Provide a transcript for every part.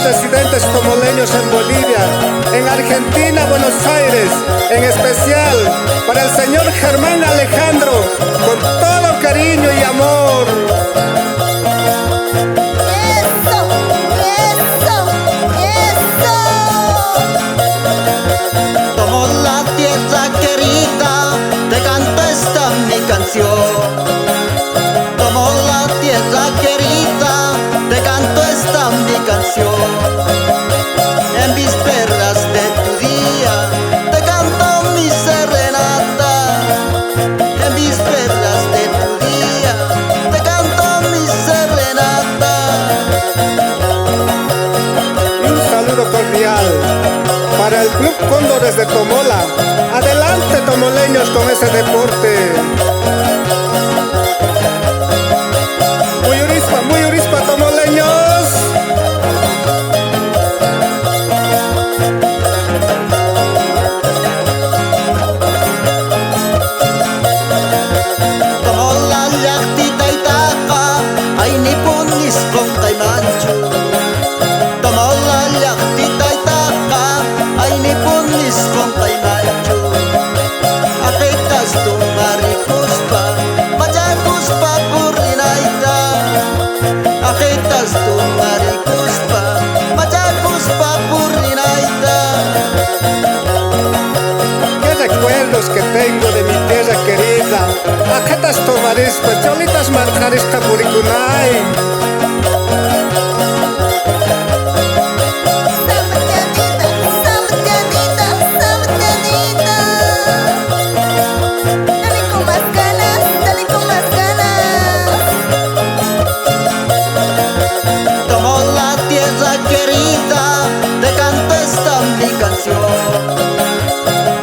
Residentes tomoleños en Bolivia, en Argentina, Buenos Aires, en especial para el señor Germán Alejandro, con todo cariño y amor. ¡Eso! ¡Eso! ¡Eso! Tomo la tierra querida, te canto esta mi canción. Tomo la tierra querida, te canto esta mi canción. En vísperas de tu día, te canto mi serenata. En vísperas de tu día, te canto mi serenata. Y un saludo cordial para el Club Cóndores de Tomola. Adelante, tomoleños, con ese deporte. Muy urispa, tomoleños. Tomola llaqtitaytaqa aynipunis qunqaymanchu. Tomola llaqtitaytaqa aynipunis qunqaymanchu. Aqitas tumarikuspa machakuspa purinayta. Aqitas tumarikuspa machakuspa purinayta. Qué recuerdos que tengo de mi tierra querida. Ajetas tomarispa, cholitas marjarispa purikunay. ¡Samatianita! ¡Samatianita! ¡Samatianita! ¡Dale con más ganas! ¡Dale con más ganas! Tomo la tierra querida, te canto esta mi canción.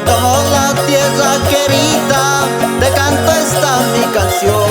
Tomo la tierra querida, te canto esta mi canción.